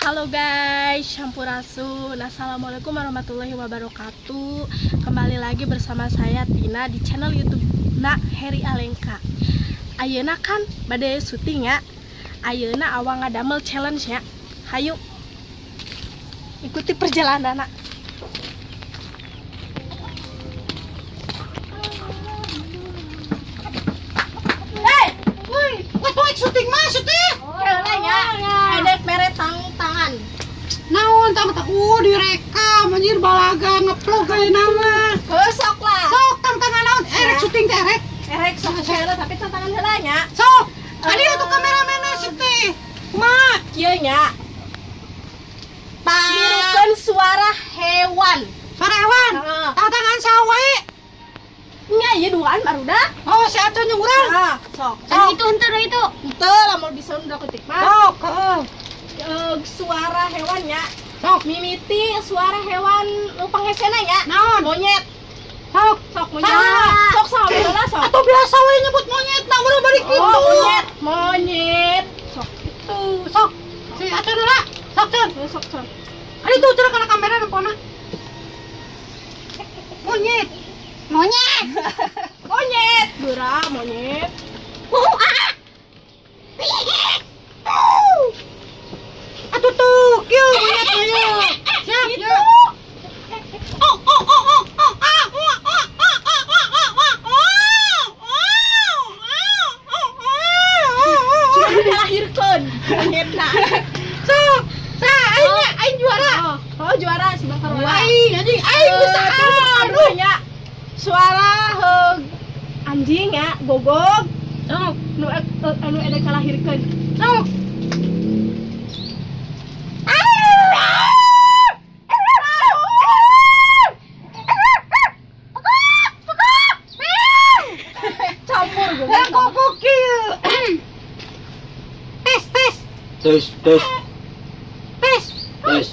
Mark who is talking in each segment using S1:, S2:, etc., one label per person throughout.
S1: Halo guys, sampurasun. Assalamualaikum warahmatullahi wabarakatuh. Kembali lagi bersama saya Tina di channel YouTube Na Heri Alengka. Ayeuna kan bade syuting ya. Ayeuna awang ngadamel challenge ya. Hayu ikuti perjalanan. Hey, woi,
S2: woi, syuting mah syuting.
S1: Heula nya. Edek mere tangan.
S2: Naon tang direkam anjir balaga ngeplog ayeuna mah.
S1: Heuh sok lah.
S2: Sok tantangan naon? Erek syuting teh erek.
S1: Erek sok heula tapi tantangan heula nya.
S2: Sok. Adi atuh kameramena sih teh. Kumaha?
S1: Kieu nya. Nirukeun suara hewan.
S2: Suara hewan? Tantangan saha wae?
S1: Nya ieu duaan barudak.
S2: Oh, si Aco jeung urang.
S1: Heeh, sok.
S3: Kan itu henteu itu.
S1: Henteu lamun bisa udah ketik mah.
S2: Sok, heeh.
S1: Suara hewannya.
S2: Sok.
S1: Mimiti suara hewan nu pangesena nya.
S2: Naon?
S1: Monyet.
S2: Sok,
S1: sok monyet. Sok saha heula sok.
S2: Atuh biasa we nyebut monyet na urang bari kitu.
S1: Oh, monyet, monyet. Sok
S2: itu. Sok. Si Aco heula. Sok, Con.
S1: Sok, Con.
S2: Adi tuh cenah kana kamera nempona. Monyet.
S3: Monyet.
S1: Monyet. Geura monyet.
S2: Atuh tuh, kieu monyet ieu. Siap, ya. Oh, oh, oh, oh, oh, ah, oh, oh, oh, oh, oh, oh, oh, oh, oh.
S1: Cuma dilahirkeun monyetna.
S2: Sok, sa aing aing juara.
S1: Oh, juara si Bakar.
S2: Aing anjing, aing bisa.
S1: Aduh nya. Suara anjing ya, gogog.
S2: Sok,
S1: nu anu edek kalahirkeun.
S2: Sok.
S1: Campur gogog.
S2: Gogog kieu. Tes, tes.
S4: Tes, tes.
S2: Tes.
S4: Tes.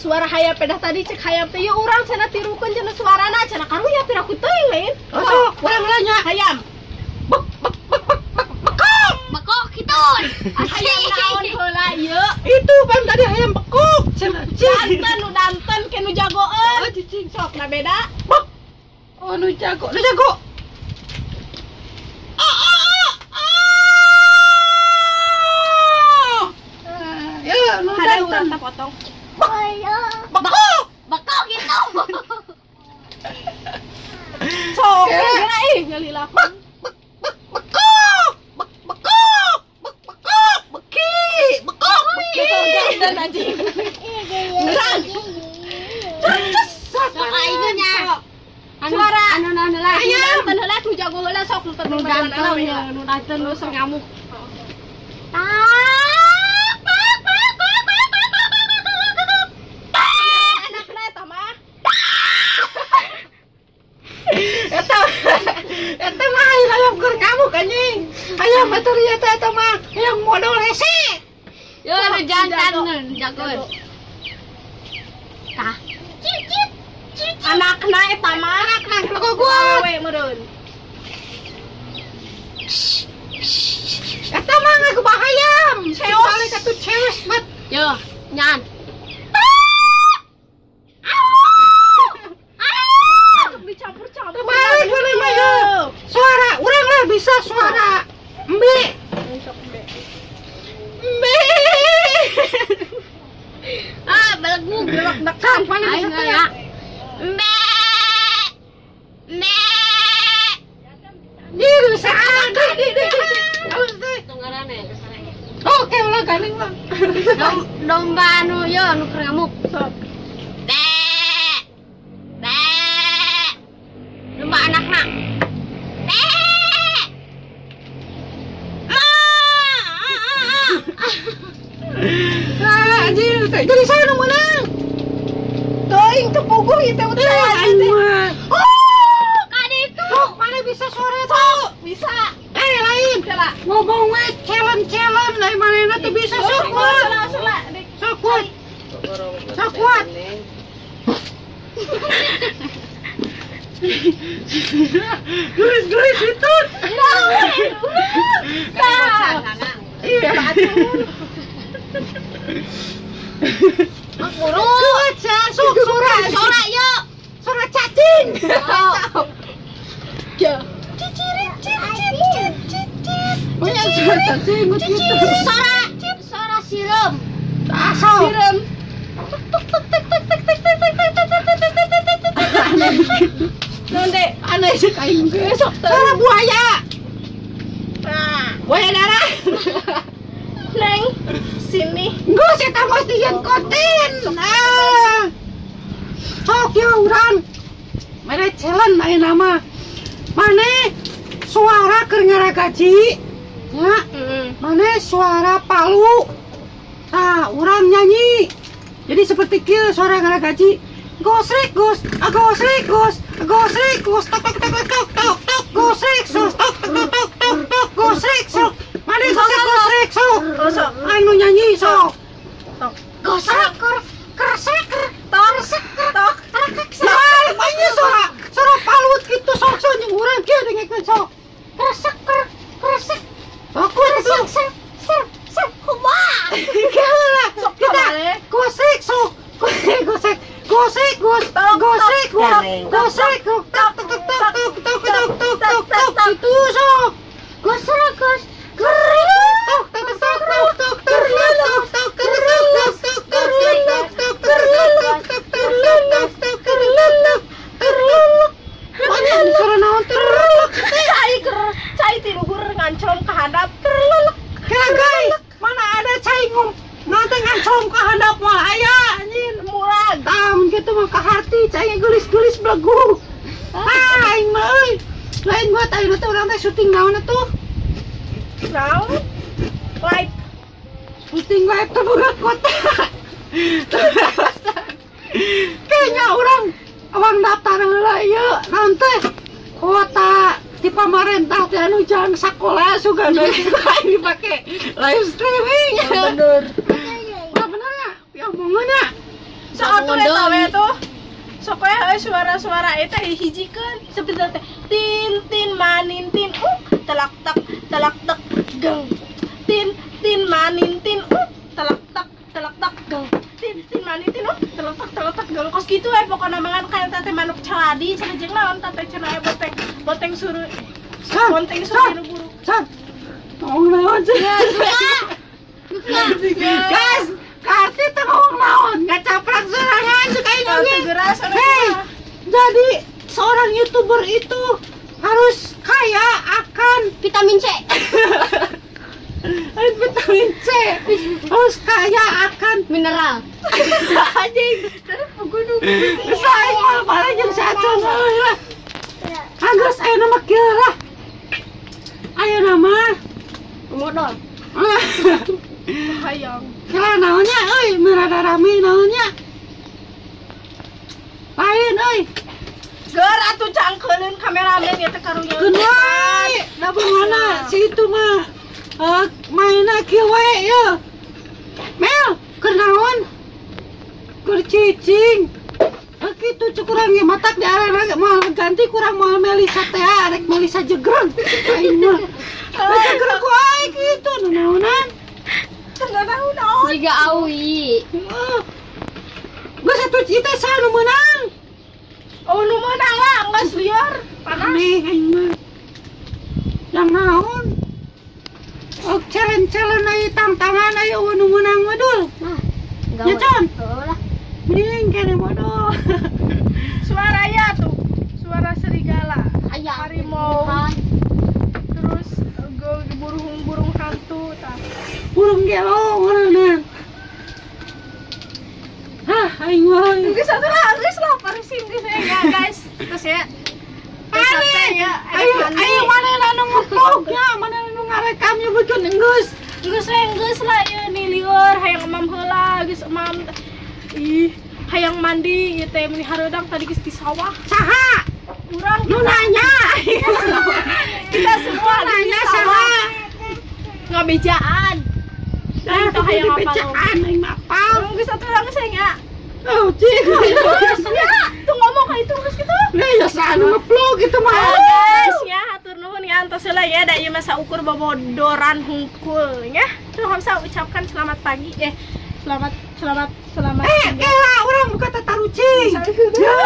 S1: Suara hayam pedah tadi cek hayam teh ieu urang cenah tirukeun cenah suarana cenah karunya piraku teuing lain.
S2: Oh, sok urang heula nya.
S1: Hayam.
S2: Bek bek bek bek bek bekok.
S3: Bekok kitun.
S1: Hayam naon heula ieu?
S2: Itu pan tadi hayam bekok cenah.
S1: Danten nu danten ke nu jagoeun.
S2: Oh, cicing
S1: sok na beda.
S2: Bek. Oh, nu jago, nu jago. Oh, oh, oh. Ya, nu
S1: danten. Urang tah potong.
S2: Bekok,
S3: bekok gitu.
S1: Sok, geura ih nyelila.
S2: Bek, bek, bek, bekok, bek, bekok, bek, bekok, beki, bekok, beki.
S1: Dan anjing. Urang.
S3: Sok aing nya.
S1: Suara
S3: anu naon heula.
S1: Ayam danten heula nu jago heula sok nu penting
S3: nu danten nu sok ngamuk.
S2: Eta mah hayam keur ngamuk anjing. Hayam batur ieu teh eta mah hayam modal hese.
S3: Yo nu jantan nu jago. Tah. Cicit.
S1: Anakna eta mah
S2: anakna gogoan.
S1: Awewe meureun.
S2: Eta mah ngagebah hayam.
S1: Ceos.
S2: Balik atuh ceos mat.
S3: Yo, nyan.
S1: Dicampur-campur.
S2: Balik mana mah ya. Suara urang lah bisa suara embe. Embe.
S3: Ah, belegu
S2: gelek-dekan mana bisa teh
S3: ya. Embe. Embe.
S2: Ih, bisa di di.
S3: Tunggarane kesana.
S2: Oke, ulah ganing mah.
S3: Domba anu yo anu keur ngamuk.
S1: Sok.
S3: Domba anakna.
S2: Ah, anjir, jadi saya nu meunang.
S1: Tuh, Teuing teu puguh ieu teh
S2: aing mah.
S3: Oh, ka ditu.
S2: Sok mana bisa suara sok?
S1: Bisa.
S2: Lain. Ngomong we challenge-challenge lain manehna teu bisa sok kuat. Sok kuat. Sok kuat. Gelis-gelis itu. Iya.
S3: Buru.
S2: Kuat sok sora.
S3: Sora yuk.
S2: Sora cacing.
S1: Ya. Cicirit cicit cicit.
S2: Banyak suara cacing gitu.
S3: Sora sora sirum.
S1: Sirum. Tuk tuk tuk tuk tuk tuk tuk tuk tuk tuk tuk tuk tuk tuk. Nanti
S2: aneh sih aing ge. Suara buaya. Buaya darah.
S1: Neng, sini.
S2: Geus eta mah dijieun konten. Nah. Sok yeuh urang. Mere challenge ayeuna mah. Mane suara keur ngaragaji. Nya. Mane suara palu. Tah, urang nyanyi. Jadi seperti kieu suara ngaragaji. Gosrek gos, gosrek gos, gosrek gos, tok tok tok tok tok tok, gosrek sos, tok tok tok tok tok, gosrek sok. Mane gosrek gosrek sok. Anu nyanyi sok.
S1: Tok.
S3: Gosrek kresek
S1: tok tok.
S2: Nah, banyak suara suara palut gitu sok sok jeung urang kieu dengekeun sok.
S3: Kresek kresek.
S2: Sok kuat
S3: sok sok sok kumaha.
S1: Sok
S2: kita gosrek sok. Gosrek gosrek gos gosrek gos gosrek tok tok tok tok tok tok tok tok tok tok itu sok.
S3: Gosrek gos
S2: tok tok tok tok tok tok tok tok tok tok tok tok tok tok tok tok tok tok tok. Banyak suara naon terlelek.
S1: Cai ker cai ti luhur ngancom ka handap terlelek.
S2: Kira guys, mana ada cai ngom nanti ngancom ka handap mah aya anjir
S1: murag.
S2: Tah mun kitu mah ka hati cai geulis-geulis belegu. Ah aing mah euy. Lain buat ayeuna teh urang teh syuting naon atuh?
S1: Naon? Live.
S2: Syuting live teh boga kota. Kayaknya orang awang daftar heula ieu naon teh? Kuota di pamarentah teh anu jang sakola sugan we dipake live streaming.
S1: Bener.
S2: Wah bener ya? Ya omongan ya.
S1: Sok atuh eta we tuh. Sok we euy suara-suara eta hijikeun seperti teh tin tin manintin telak tek telak tek geng. Tin tin manintin telak tek telak tek geng. Tin tin manintin telak tek telak tek geng. Kos kitu we pokona mangan kayak teh manuk celadi cenah jeung naon teh cenah boteng boteng suru bonteng suru buru.
S2: San. Ngomong naon sih? Guys, karti teh ngomong naon? Ngacaprak sorangan cek aing oge. Hey, jadi seorang YouTuber itu harus kaya akan
S3: vitamin C.
S2: Vitamin C. Harus kaya akan
S3: mineral.
S2: Anjing. Saya mal parah jeung si Acong euy lah. Anggeus ayeuna mah kieu lah. Ayeuna mah
S3: modal.
S1: Hayang.
S2: Kira naonnya euy, merada rame naonnya. Lain euy.
S1: Ger atuh cangkeuleun kameramen ieu teh karunya.
S2: Keun wae, da bungana si itu mah. Mainna kieu wae ieu. Mel, keur naon? Keur cicing. Kitu cuk urang ge matak di arena moal ganti kurang moal meuli teh arek meuli sajegreng. Aing mah. Sajegreng ku aing kitu naonan.
S1: Cenah naon?
S3: Jiga awi.
S2: Heeh. Geus atuh ieu teh saha nu meunang?
S1: Oh nu meunang lah, geus liar. Panas.
S2: Aneh aing mah. Yang naon? Oh, challenge-challenge aya tantangan aya eueuh nu meunang mah dul.
S3: Nah,
S2: Ya, Con.
S3: Heuh lah.
S2: Mending kene modal.
S1: Suaranya tuh, suara serigala,
S3: Aya.
S1: harimau, terus burung-burung hantu, tah.
S2: Burung gelo ngaranna. Hah, aing mah.
S1: Geus atuh lah, geus lapar sih geus ya guys. Terus ya.
S2: Aneh. Ayo, ayo mana anu ngevlog nya, mana anu ngarekam nyebutkeun enggeus.
S1: Geus we geus lah ieu nih lieur hayang emam heula, geus emam. Ih, hayang mandi. mandi ieu teh meni hareudang tadi geus di sawah.
S2: Saha?
S1: Urang
S2: nu nanya.
S1: Kita semua
S2: nanya saha?
S1: Ngabejaan.
S2: Nah,
S1: teh hayang apal.
S2: Bejaan aing mah apal.
S1: Geus atuh urang geus nya.
S2: Oh, cik.
S1: Tuh ngomong ka itu geus kitu.
S2: Lah ya sanu ngevlog gitu mah.
S1: Guys, ya hatur nuhun ya antos heula ya da ieu mah saukur bobodoran hungkul nya. Tuh hamsa ucapkan selamat pagi selamat selamat.
S2: Kela urang buka tatarucing. Ya.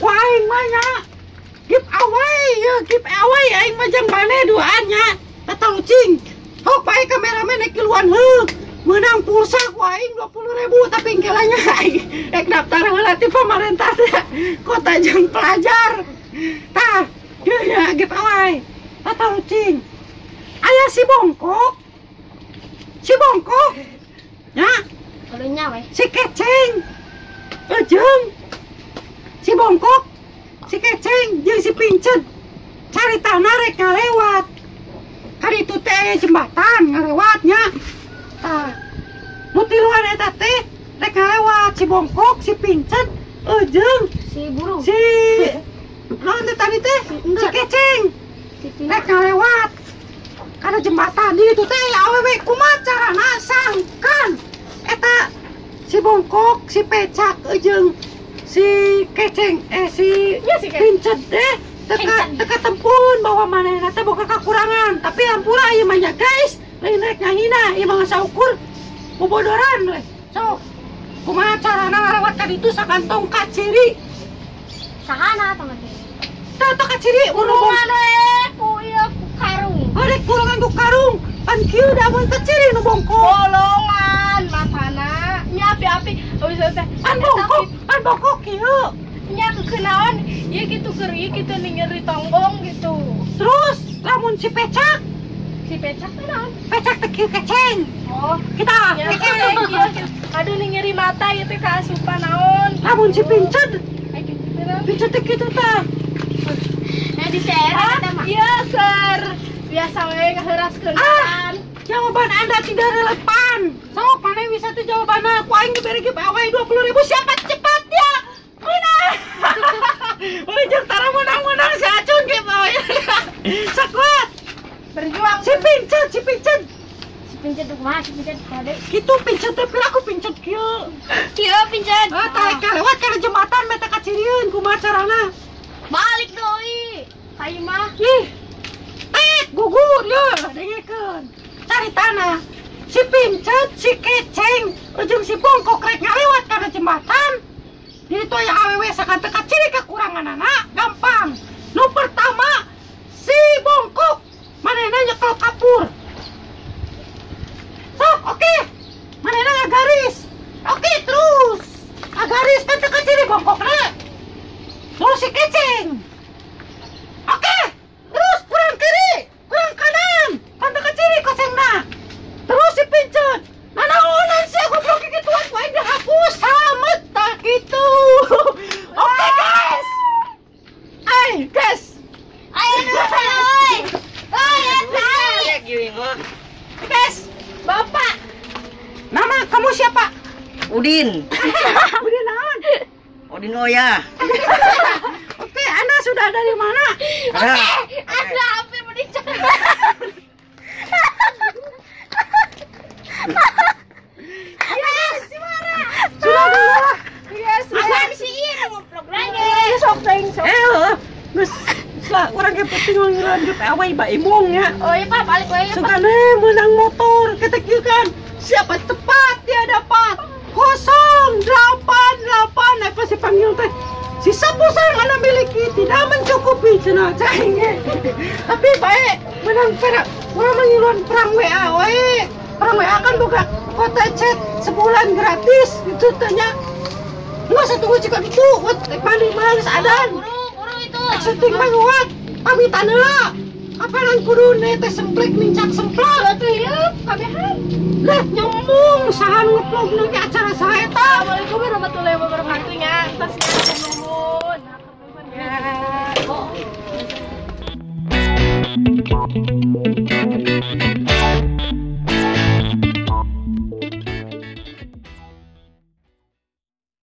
S2: Wah aing mah nya. Give away ya, give away aing mah jang maneh duaan nya. Tatarucing. Hok pae kameramen ek kiluan heuk. Menang pulsa ku aing 20.000 tapi kelanya aing ek daftar heula ti pamarentah kota jeung pelajar. Tah, ieu nya give away. Tatarucing. Aya si bongkok. Si bongkok. Nya.
S3: Kalunya we.
S2: Si keceng. Ejeng. Si bongkok, si keceng jeung si pincet. Cari tanah rek ngalewat. Kali itu teh aya jembatan ngalewatnya. Tah. Nu tiluan eta teh rek ngalewat si bongkok, si pincet, ejeng,
S3: si burung.
S2: Si naon teh tadi teh? Si keceng. Rek ngalewat. Karena jembatan di itu teh awewe kumaha carana sangkan eta si bongkok, si pecak, ejeng, si keceng, si pincet teh teka tempun bahwa manehna teh boga kakurangan, tapi ampura ieu mah nya guys, lain rek ngahina, ieu mah saukur bobodoran we. Sok kumaha carana ngalewat ka ditu sakantong kaciri?
S3: Sahana tong teh?
S2: Tah tong kaciri
S3: kurungan we ku ieu ku karung.
S2: Arek kurungan ku karung, pan kieu da mun kaciri nu bongkok.
S1: Bolongan matana nya api-api euy teh.
S2: Pan bongkok kieu.
S1: Nya keunaon ieu kitu keur ieu kitu nyeri tonggong gitu.
S2: Terus lamun si pecak
S1: teh naon?
S2: Pecak teh kieu keceng.
S1: Oh,
S2: kita
S1: keceng. Aduh nyeri mata ieu teh kaasupan naon.
S2: Lamun si pincet. Pincet teh kitu tah.
S3: Nah di daerah eta mah.
S1: Ieu keur biasa we ngaheuraskeun kan.
S2: Jawaban Anda tidak relevan. Sok maneh bisa tuh jawabanna ku aing diberi giveaway 20.000 siapa cepat ya. Menang. Ujung tara menang-menang si Acun giveaway. Sakuat.
S1: Berjuang.
S2: Si pincet, si pincet.
S3: Si pincet kumaha si pincet kade?
S2: Kitu pincet teh aku pincet kieu.
S3: Kieu pincet.
S2: Ah, tarik lewat kana jembatan meta kacirieun kumaha carana?
S3: Balik deui.
S1: Ka imah.
S2: Ih. Gugur ya, dengekeun. Cari tanah. Si pincet, si keceng, ujung si bongkok rek ngalewat kana jembatan. Di itu aya awewe sakan teu kaciri kekuranganana, gampang. Nu pertama si bongkok manehna nyekel kapur. Sok, oke. Manehna ngagaris. Oke, terus. Ngagaris kan teu kaciri bongkokna. Terus si keceng. Oke, terus kurang kiri, kurang kanan, kan teu kaciri kocengna. Terus si pincet. Nanaonan sia goblok kikituan ku aing dihapus samet tah kitu. Oke guys. Ay, guys.
S3: Ayo euy. Euy eta.
S2: Guys,
S1: Bapak.
S2: Nama kamu siapa?
S4: Udin.
S2: Udin naon?
S4: Udin Oya.
S2: Oke, Anda sudah dari mana?
S3: Oke, Anda hampir menikah.
S2: Sudah dulu lah.
S1: Yes,
S3: si ieu ngobrol lagi.
S1: Sok teuing sok.
S2: Geus lah urang ge penting ngiluan giveaway ba imung nya.
S3: Oh iya Pak, balik we ya Pak.
S2: Sugane menang motor ketek ieu kan. Siapa tepat dia dapat. 088 apa sih panggil teh? Sisa pulsa yang Anda miliki tidak mencukupi cenah cai. Tapi baik menang perak. Urang ngiluan perang WA we. Perang WA kan boga kota chat sebulan gratis gitu tanya. Nggak satu jika gitu, buat mandi mah geus adan.
S3: Buru itu.
S2: Syuting mah nguat, pamitan heula. Kapanan kudu teh semplek nincak semplak
S1: Atuh ieu kabehan.
S2: Lah nyambung saha nu ngevlog nu ge acara saha eta.
S1: Assalamualaikum warahmatullahi wabarakatuh nya. Entos nya nuhun. Hatur nuhun ya.